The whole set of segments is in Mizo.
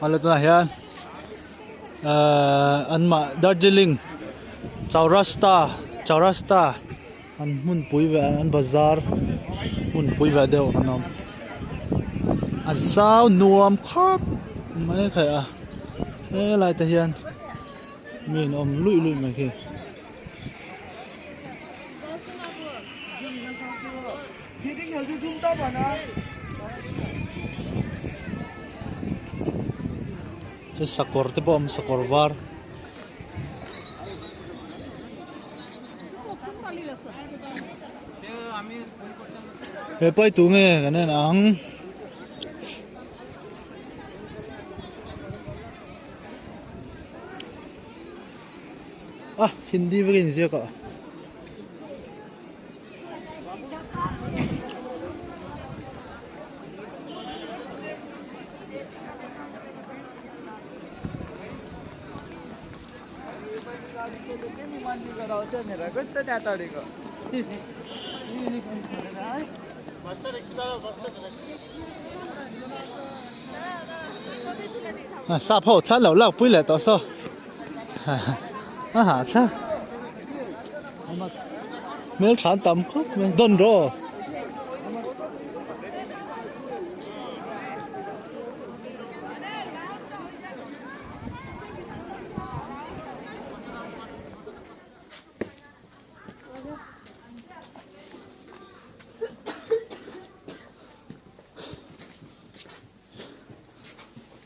Awle tunah hian ahh an mah Darjeeling Chowrasta Chowrasta an hmunpui ve an bazar hmunpui ve deuh an awm a zau nuam khawp mai khai a helai te hian mi an awm luih luih mai khi. Hei sakawr te pawh a awm sakawr var. He pai tu nge kan en ang. A Hindi vekin inziak a. Sap ho thla lo lak pui leh tawh saw. A ha thla hmel tha an tam khawp mai dawn rawh.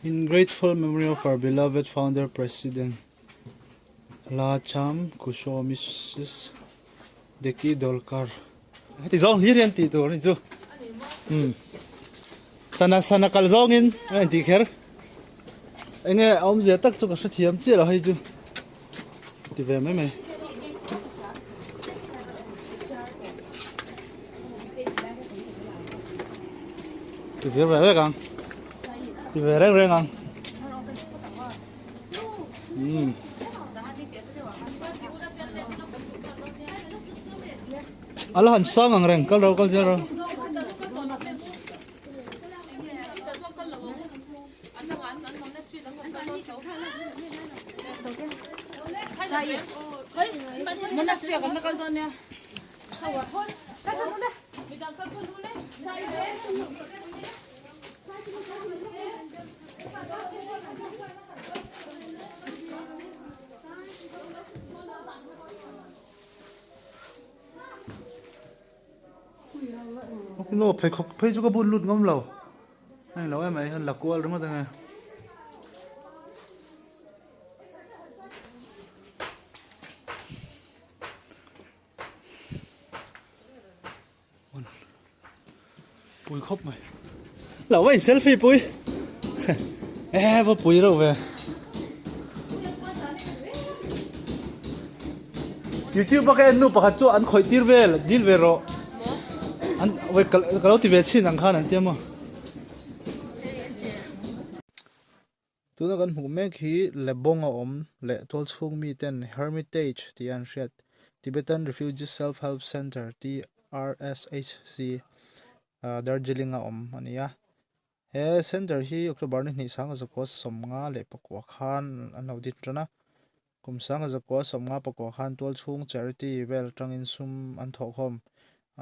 In grateful memory of our beloved founder president La Cham Kusho Mrs. Deki Dolkar. Heti zawng hlir hian tih tur a ni chu. Um. Sana sana kal zawngin a intih kher. Enge a awmzia tak chu ka hrethiam chiah lo hei chu. Ti ve mai mai. Ti ve ve vek ang. Ti ve reng reng ang. Um. Ala han sang ang reng kal ro kal zel ro. No pheikhawk phei chu ka bun lut ngam lo a ni lo em mai la kual ringawt ange. Pui khawp mai lo va in selfie pui e va pui reuh ve youtube a ka en nu pakhat chu an khawih tir vel dil ve rawh an ka lo ti ve chhin ang khan an tia maw. Tuna kan hmuh mek hi Lebong a awm leh tualchhung miten Hermitage tih an hriat Tibetan Refugee Self Help Centre, TRSHC, Darjeeling a awm a ni a. He centre hi October ni hnih 1954 khan an lo din tan a. Kum 1954 khan tualchhung charity vel atangin sum an thawhkhawm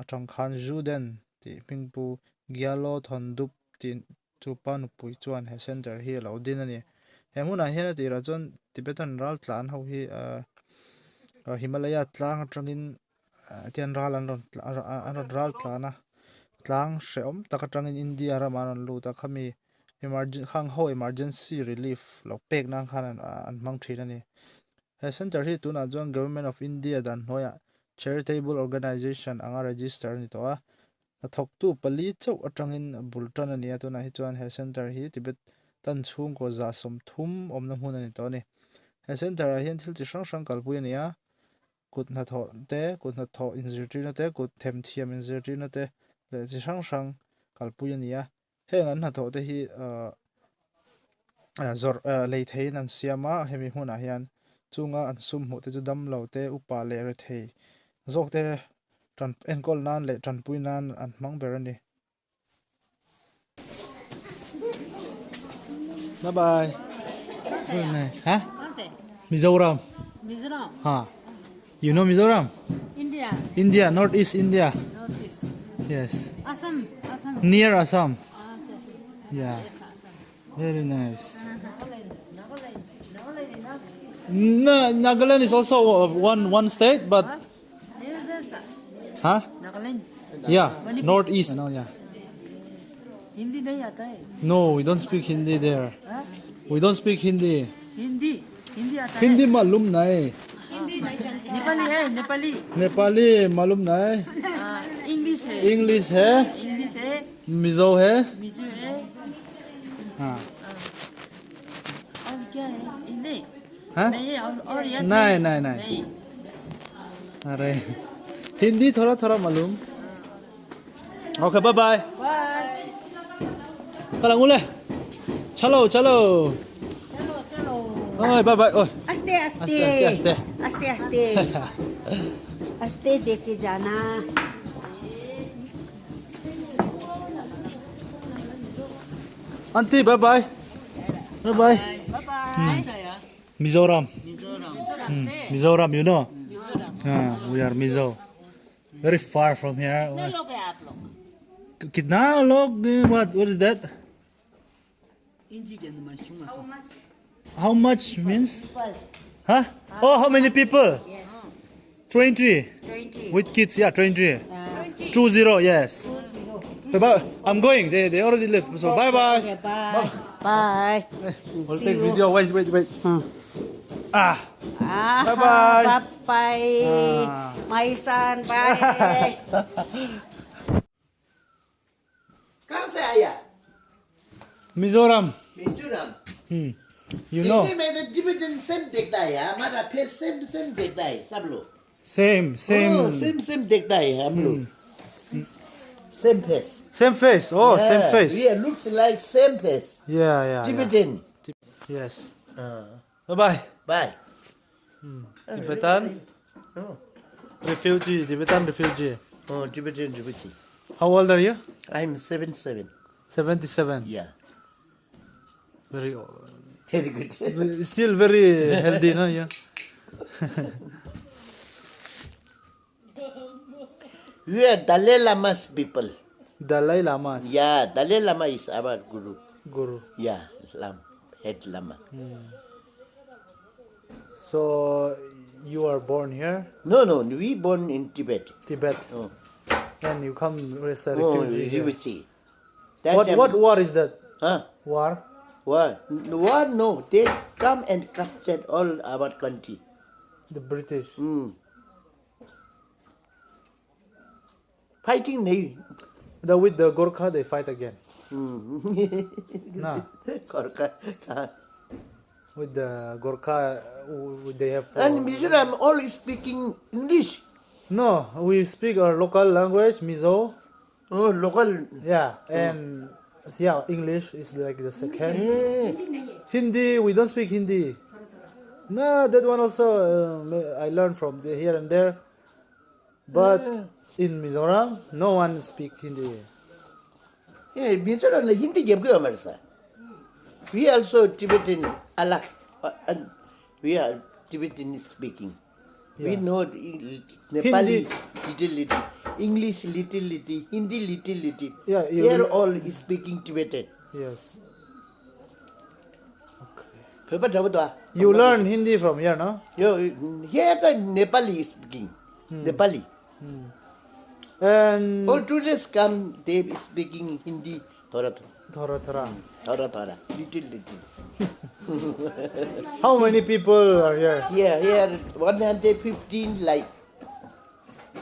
atang khan Zuden tih hmingpu Gyalo Thondup tih Chu pa nupui chuan he centre hi a lo din a ni. He hmunah hian a tirah chuan Tibetan ral tlan ho hi ahh Himalaya tlang atangin tian ral an rawn an rawn ral tlan a tlang hrehawm tak atangin India ramah an rawn lut a khami emergen khang ho emergency relief lo pek nan khan an hmang thin a ni. He centre hi tunah chuan Government of India dan hnuaiah charitable organisation anga register a ni tawh a. Hnathawktu pali chauh atangin bul tan a ni a, tunah hi chuan he centre hi Tibet tan chhungkaw 30 awmna hmun a ni tawh a ni. He centre ah hian thil chi hrang hrang kalpui a ni a, kut hnathawh te, kut hnathawh inzirtirna te, kut themthiam inzirtirna te leh chi hrang hrang kalpui a ni a. Heng an hnathawh te hi zawrh lei theiin an siam a, hemi hmunah hian chunga an sum hmuh te chu damlo te, upa leh rethei zawk te tan enkawl nan leh tanpui nan an hmang ber a ni. Bye bye. Very nice. Huh? Mizoram. Mizoram. Huh. You know Mizoram? India. India, Northeast India. Northeast. Yes. Assam. Assam. Near Assam. Ah, Yeah. Very nice. No, Nagaland is also one one state, but huh? Nagaland. Yeah, northeast. No, yeah. Hindi नहीं आता है No, we don't speak Hindi there. We don't speak Hindi. Hindi Hindi आता Hindi malum nahi. है Nepali है Nepali Nepali malum nahi. हाँ, English है English है, English है Mizo है. मिजो है हाँ. और क्या है हिंदी हाँ? नहीं है और और याद नहीं, नहीं, नहीं. नहीं अरे हिंदी थोड़ा थोड़ा मालूम. Okay, bye bye. Bye कल चलो चलो. चलो चलो ओए बाय बाय. ओए. आस्ते आस्ते आस्ते, आस्ते, आस्ते आस्ते आस्ते देख के जाना Auntie, bye bye. Bye bye. Bye Mizoram. Mizoram Mizoram, you know. Ah, we are Mizo. Very far from here. लोग हैं आप लोग कितना लोग? What what is that? How much means? Huh? Oh, how many people? Yes. 20. 20 With kids, yeah, 20. 20, yes. Bye bye. I'm going. They, they already left. So bye bye. Bye bye We'll take video. Wait, wait, wait. Ah. Bye Bye-bye. Bye bye Ah. My son bye कहाँ से आया Mizoram. Mizoram Hmm. You know. Hindi में तो Tibetan same देखता है हमारा face same same देखता है सब लोग Same, same. Same same देखता है हम लोग same face Same face. Oh, same face. Yeah looks like same face Yeah, yeah. yeah. Tibetan Yes. Bye bye. Bye Tibetan refugee. Tibetan refugee. Oh Tibetan refugee How old are you? I am 77 77. Yeah Very old. Very good Still very healthy, no? Yeah. We are Dalai Lama's people Dalai Lamas. Yeah Dalai Lama is our guru Guru. Yeah lam head lama So you are born here, No no we born in Tibet Tibet, Oh and you come as a Oh, refugee. here. refugee. That What time- what war is that? Huh? War? What? What? No, they come and captured all our country. The British. Fighting nahi. The with the Gorkha they fight again. Nah. Gorkha. With the Gorkha they have. And Mizoram all speaking English. No, we speak our local language, Mizo. Oh, local. Yeah, and yeah, English is like the second. Hindi, we don't speak Hindi. No, that one also I learned from the here and there. But in Mizoram, no one speak Hindi. Yeah, Mizoram Hindi jab हमारे We also Tibetan Allah. And we are Tibetan speaking. We Yeah. know the Nepali little little, English little little, Hindi little little. Yeah, you they are will- all speaking Tibetan. Yes. Okay. Paper dhaba You learn Hindi from here, no? Yo, here the Nepali speaking. Nepali. And All tourists come, they speaking Hindi, thora thora, thora thora. thora thora, little little. How many people are here? Here, here, 115 like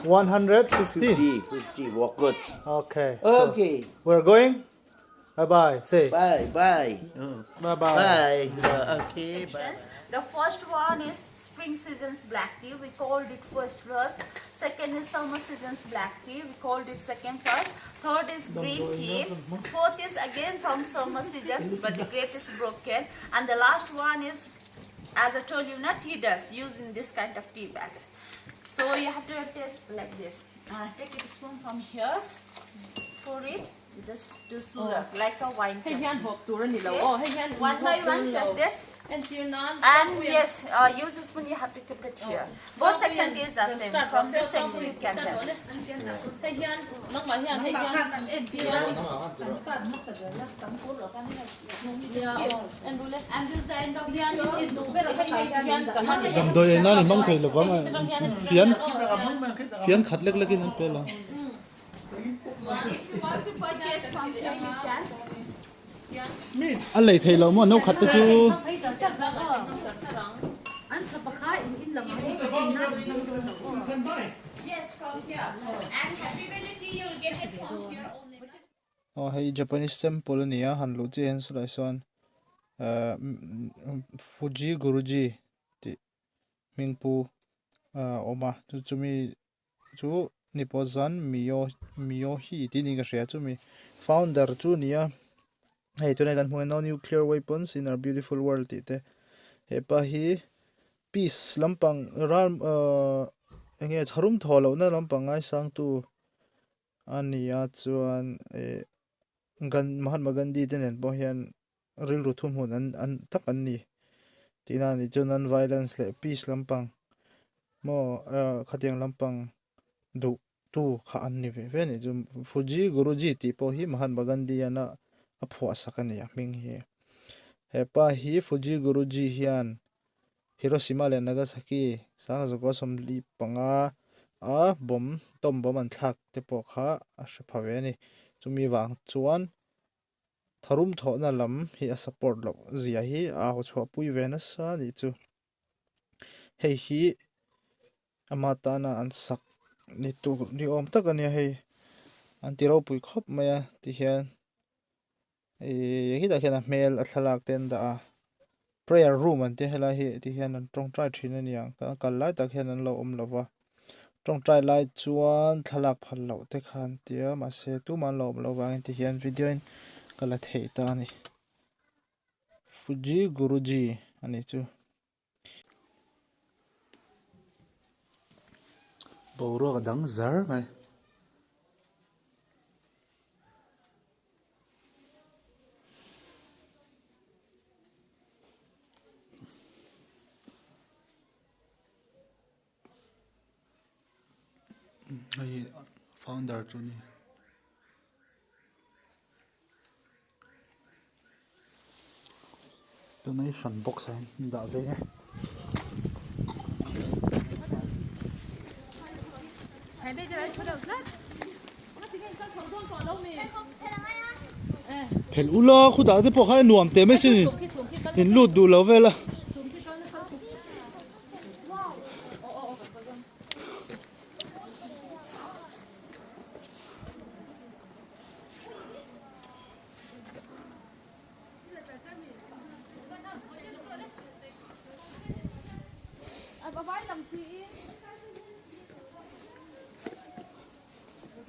115. 50, 50 workers. Okay. so Okay, we're going. Bye bye. Say bye, bye. bye bye. Bye. Okay, bye. sections. The first one is spring season's black tea. We called it first flush. Second is summer season's black tea. We called it second flush. Third is green tea. Fourth is again from summer season, but the grape is broken. And the last one is, as I told you, not tea dust used in this kind of tea bags. So you have to taste like this. Take a spoon from here, pour it. Just do slurp like a wine Hei hian tasting. hawp tur a ni lo aw, hei hian One by one just there. Entir nan And yes, use a spoon, you have to keep it here. Both section is the same. From this section you can test. Hei hian nangmah hian hei hian entir nan Damdawi ei nan i hmang thei lovang a, fian fian khat lek lek in an pe la. A lei thei lo maw no khat te chu. Aw hei Japanese temple a ni a han luh chiah hian sawlai sawn ahh Fuji Guruji tih hming pu a awm a chu chumi chu Nippozan Mio Miohi tih niin ka hria chumi founder chu a ni a hei tunah kan hmuh hian no nuclear weapons in our beautiful world tih te hepa hi peace lampang ral ahh eng nge tharum thawh lohna lampang ngaisangtu a ni a chuan ih Gan Mahatma Gandhi te nen pawh hian rilru thuhmun an an tak an ni tihna a nih chuan non violence leh peace lampang maw ah khatiang lampang duh tu kha an ni ve ve a nih chu Fuji Guruji tih pawh hi Mahatma Gandhi hian a a phuah sak a ni a hming hi hepa hi Fuji Guruji hian Hiroshima leh Nagasaki sangzawka 45 a bomb atom bomb an thlak te pawh kha a hre pha ve a ni chumi vang chuan tharum thawhna lam hi a support loh zia hi a haw chhuah pui ve nasa a nih chu hei hi ama tana an sak ni tur ni awm tak a nia hei an ti ropui khawp mai a tihian Ihh hetah hian a hmel a thlalak te an dah a prayer room an tia helai hi ti hian an tawngtai thin a niang kan kal lai tak hian an lo awm lo va tawngtai lai chuan thlalak phal loh te kha an tia mahse tumah an lo awm loh vangin ti hian video in ka la theih ta a ni Fuji Guruji a nih chu. Boruak a dang zar mai. Hei founder chu a ni. Donation box ah hian an dah ve e. Phelh ula khutah te pawh khan a nuam teh mai sin in lut duh lo vel a.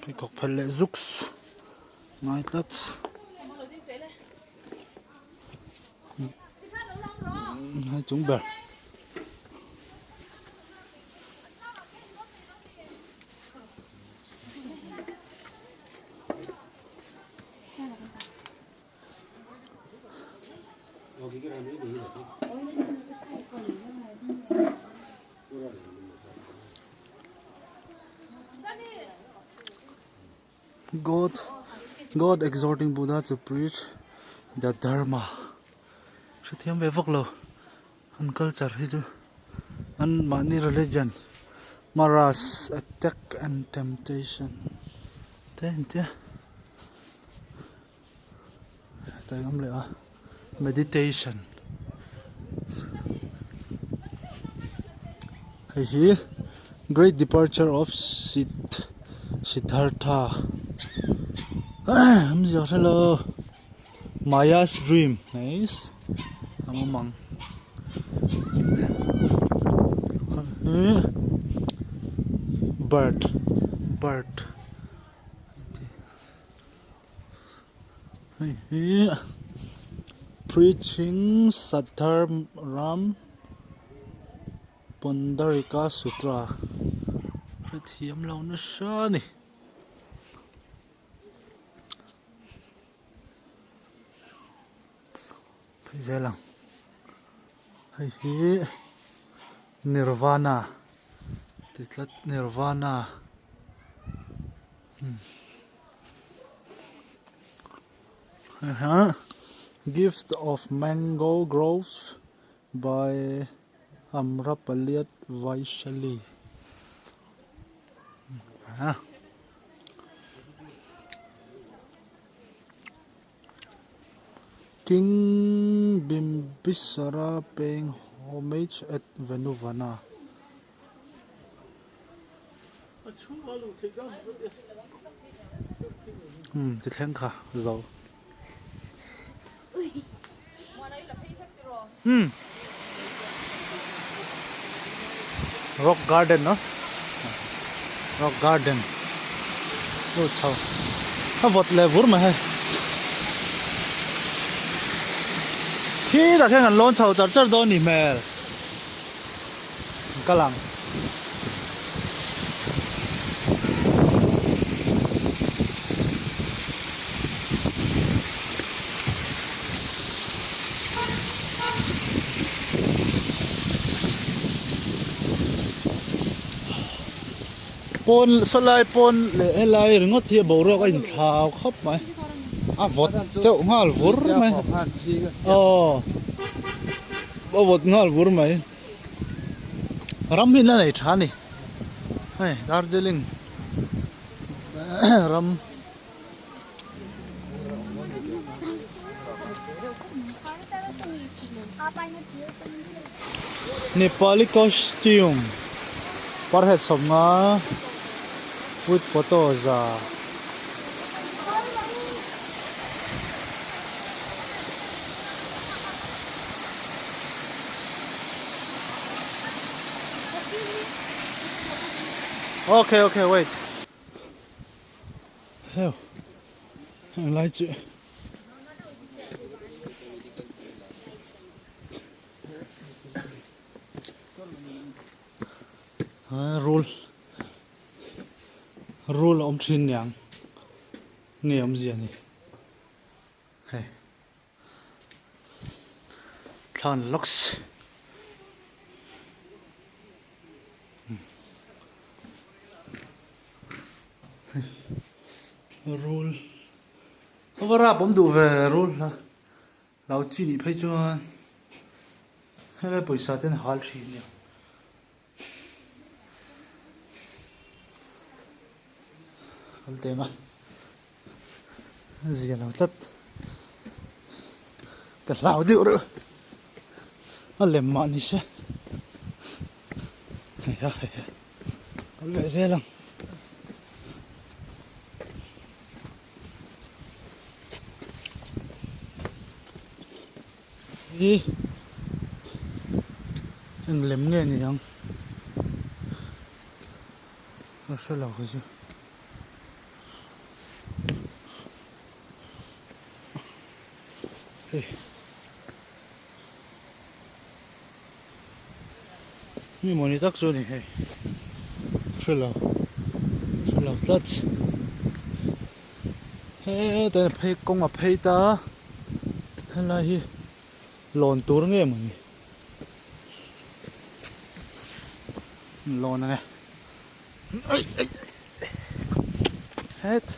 Pheikhawk phel leh zuks ngai tlat. Hei chung ber. God God exhorting Buddha to preach the dharma hrethiam ve vak lo an culture hi chu an mahni religion maras attack and temptation te an tia hetah hi a awm leh a meditation hei hi great departure of siddhartha awmzia ka hrelo maya's dream nice a awm ang bird bird. Hei hi preaching Sadharm Pundarika Sutra hrethiam lo nasa a ni. Phei zel ang. Hei hi Nirvana ti tlat Nirvana umm Gift of Mango Groves by Amrapaliat Vaishali King Bimbisara paying homage at Venuvana. Umm ti thleng kha zo. Umm Rock garden no Rock garden lut chho a vawt leh vur mai hei khitah khian kan lawn chho char char dawn ni hmel ka lang. Pawn sawlai pawn leh helai ringawt hi boruak a inthlau khawp mai a vawt deuh nghal vur mai aw a vawt nghal vur mai. Ram hi la nei tha a ni hei Darjeeling ram. Nepali costume parhead sawmnga with photo za. Okay okay wait heu heng lai chu rul rul a awm thin niang nge awmzia ni hei. Thlan lawks rul a va rap awm duh ve rul hla lo chi nih phei chuan helai pawisa te an hal thin nia. Kal teh ang a zia lo tlat ka hlau deuh reuh a lem mah ni se hei a hei a kal leh zel ang. Hi eng lem nge ni ang ka hre lo kei chu hei mi mawni tak chu a ni hei hre lo hre lo tlat hetah phei kawng a phei ta helai hi lawn tur nge mawni lawn ang e het.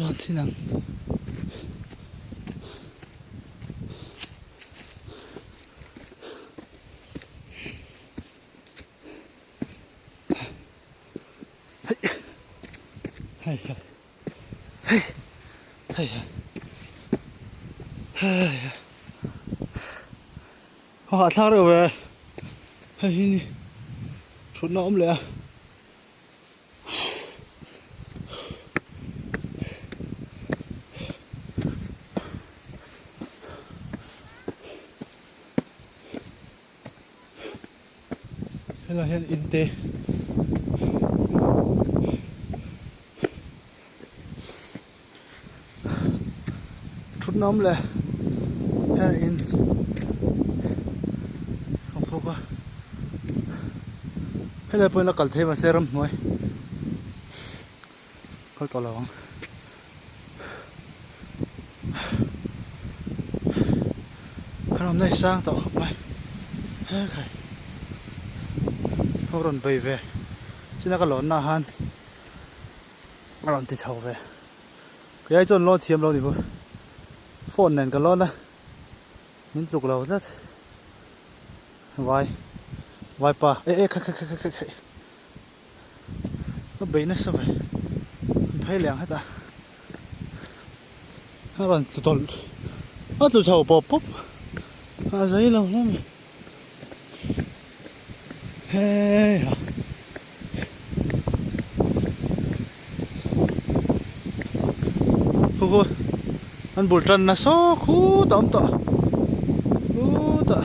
Lawn chin ang. Hei hei hei hei hei hei a hahthlak reuh ve hei hi thutna a awm leh a. Helai hian in te thutna awm leh heng in a awm bawk a. Helai pawhin la kal thei mahse ramhnuai kal tawh lo ang. Kan awmna hi sang tawh khawp mai hekhai ho rawn bei ve china ka lawnna ah khan a rawn ti chho ve kei ai chuan lawn thiam lo ni bu phone nen ka lawn a min tluk lo tlat vai vaipa eh eh khai khai khai khai khai Ka bei nasa ve an phei leh ang hetah a rawn tlu tawlh a tlu chho pawp pawp a zai lo hle mai hei ha khu khu an bul tan nasa khutah a awm tawh khutah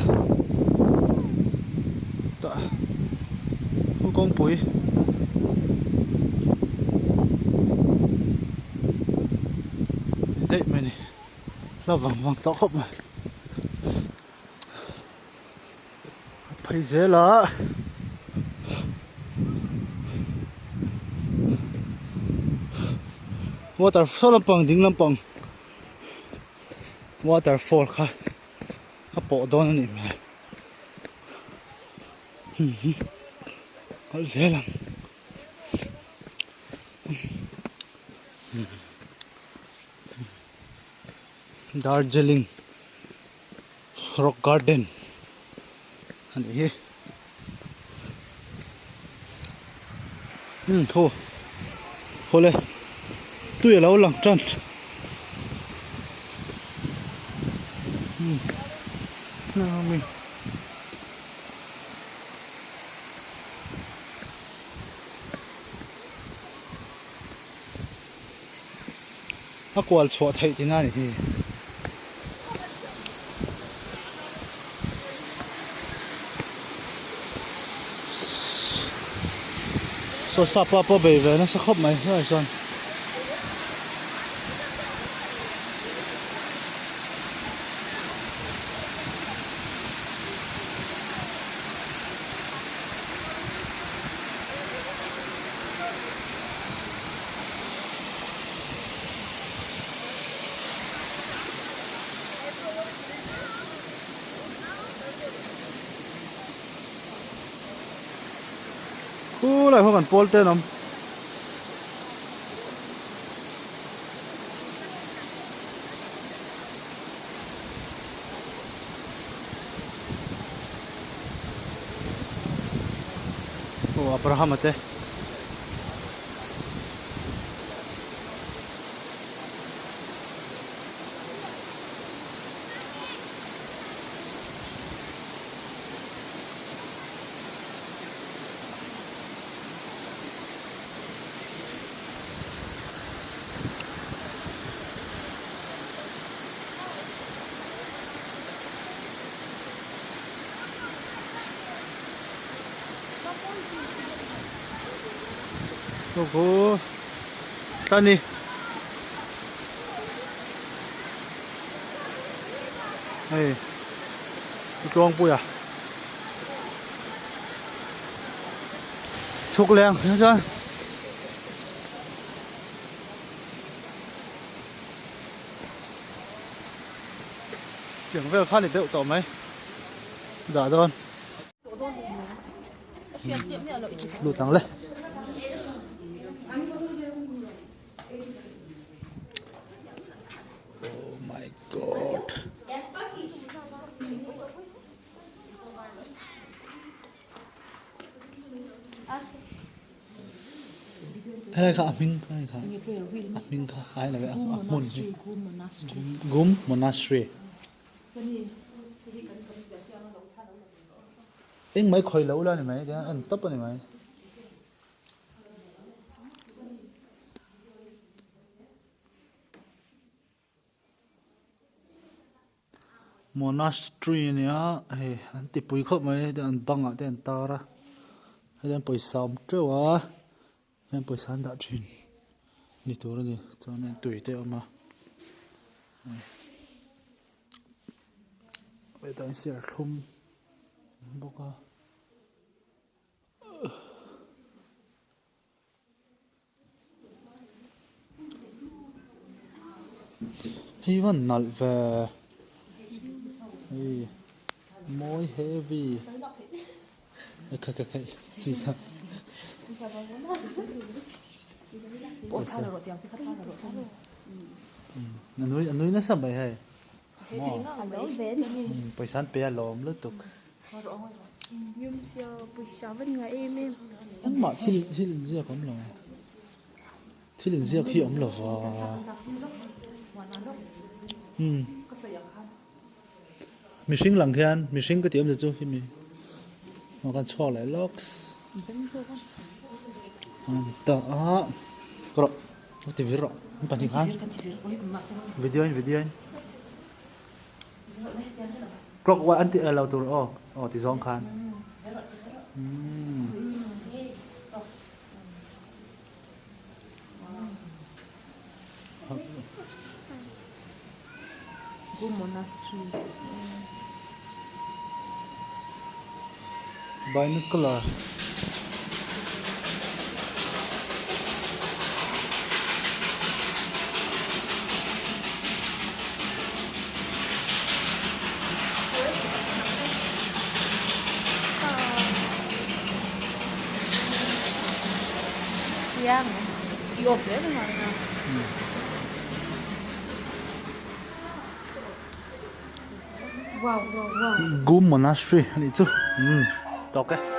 tah khu kawngpui ni daih mai a ni hla vang vang tawh khawp mai a phei zel a waterfall lampang ding lampang waterfall kha a pawh dawn a nih hmel. Kal zel ang Darjeeling rock garden a nih hi umm thaw khawle tui a lo lang tan umm. A kual chhuah theih tihna a ni hi. Saw sapa pawh bei ve nasa khawp mai helaiah chuan. Khulai khaw kan pawl te an awm. Aw Abraham a te. Khu tla ni. Hei tluangpuia. Chhuk leng chuan tiang vel kha ni deuh tawh mai dah dawn lut ang le. Oh my god. Helai kha a hming kha kha a hming kha ai lo a hmun hi Gum Monastery engmah i khawi lo la ni mai tiang a en tawp a ni mai. Monastery a nia hei an ti pui khawp mai heti an bangah te an tar a hei hian pawisa a awm teuh a heng pawisa an dah thin ni tur a ni chuan hei tui te a awm a hetah hian serthlum a awm bawk a. Hei van nalh ve hei mawi heavy kha kha kha chi kha a nui a nui nasa mai hei pawisa an pe a lawm lutuk engmah thil thil inziak a awm lo. Thil inziak hi a awm lo va. Umm. Mihring lang khian mihring ka tih awmzia chu hemi aw kan chhuak leh lawks. An ta a rawh ka ti vir rawh an pahnih khan video in video in clock wa an ti lo tur aw aw ti zawng khan umm. Binocular. Chiang i off hle mai a. Wow wow wow. Gum Monastery a nih chu. Umm tawk e.